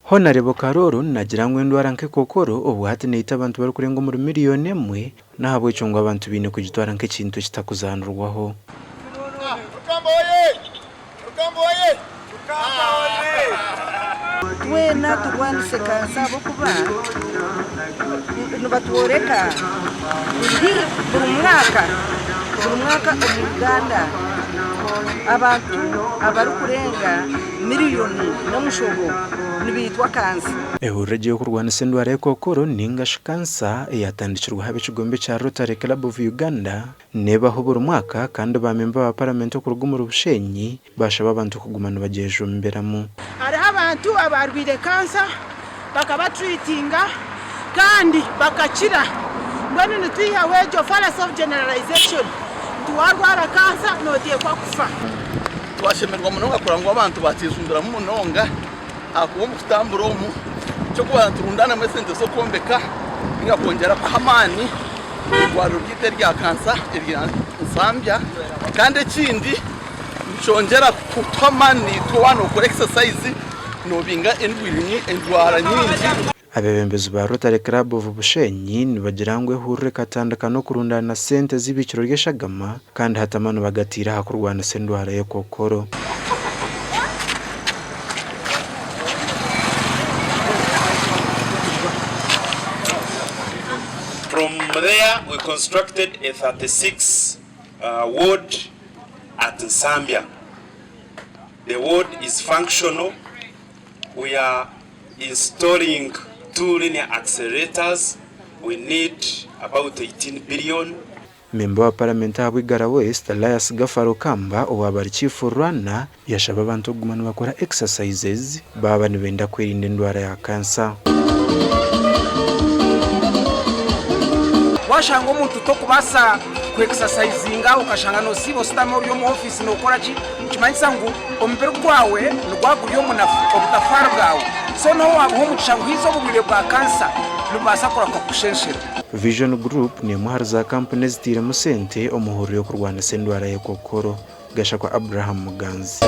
Honarebo Karoro nagira ngu endwara nk'ekokoro obwahati neita abantu barikurenga omuri miriyoni emwe n'ahabw'ekyo ngu abantu baine kugitwara nk'ekintu ekitakuzaanirwaho. Twena turwanise kansa ahabw'okuba nibatworeka ngu buri mwaka buri mwaka omu Uganda abantu abarikurenga miriyoni n'omushobo nibaitwa kansa. Ehurura egi ey'okurwanisa endwara y'ekookoro ninga shi kansa eyatandikirweho ab'ekigombe kya Rotary Club of Uganda neebaho buri mwaka kandi ba memba ba paramenti okuruga omuri Bushenyi baashaba abantu kuguma nibagyejumbiramu. Hariho abantu abaarwaire kansa bakabatreatinga kandi bakakira. Mbwenu nitwihaho egyo fallacy of generalization nti waarwara kansa nooteekwa kufa. Twashemererwa munonga kureba ngu abantu bakyejumbiramu munonga ahakuba omu kutambura omu eky'okubanza niturundaanamu esente z'okwombeka ninga kwongyera kuha amaani eirwariro ryaitu erya kansa erya Nsambya kandi ekindi nikyongyera kutuha amaani naitwe waaba nookora ekisasayizi noobinga endwara nyingi. Abeebembezi ba Rotary Club of Bushenyi nibagira ngu ehururu ekatandika n'okurundaana sente z'eibiikiro ry'eshagama kandi hati amaani bagataire aha kurwanisa endwara y'ekookoro. From there we constructed a 36 ward at Nsambya. The ward is functional. We are installing 2 linear accelerators, we need about 18 billion. Memba wa Paramenti ahabwa Igara West, Elias Gafaro Kamba owaaba ari Chief Rwana yashaba abantu okuguma nibakora exercises baaba nibenda kwerinda endwara ya kansa. Washanga omuntu tokubaasa ku exercisinga okashanga nosiiba oshutami ori omu ofiisi nokora ki, Nikimanyisa ngu omubiri gwawe nigwaba guri omunafu, obutafaari bwawe. So nohu waabuha omugisha ngu haiza oburwaire bwa kansa nibubaasa kurahuka kukushenshera. Vision Group n'emwe ahari za kampuni ezitairemu sente omu hururu y'okurwanisa endwara y'ekookoro. Gashakwa Abraham Muganzi.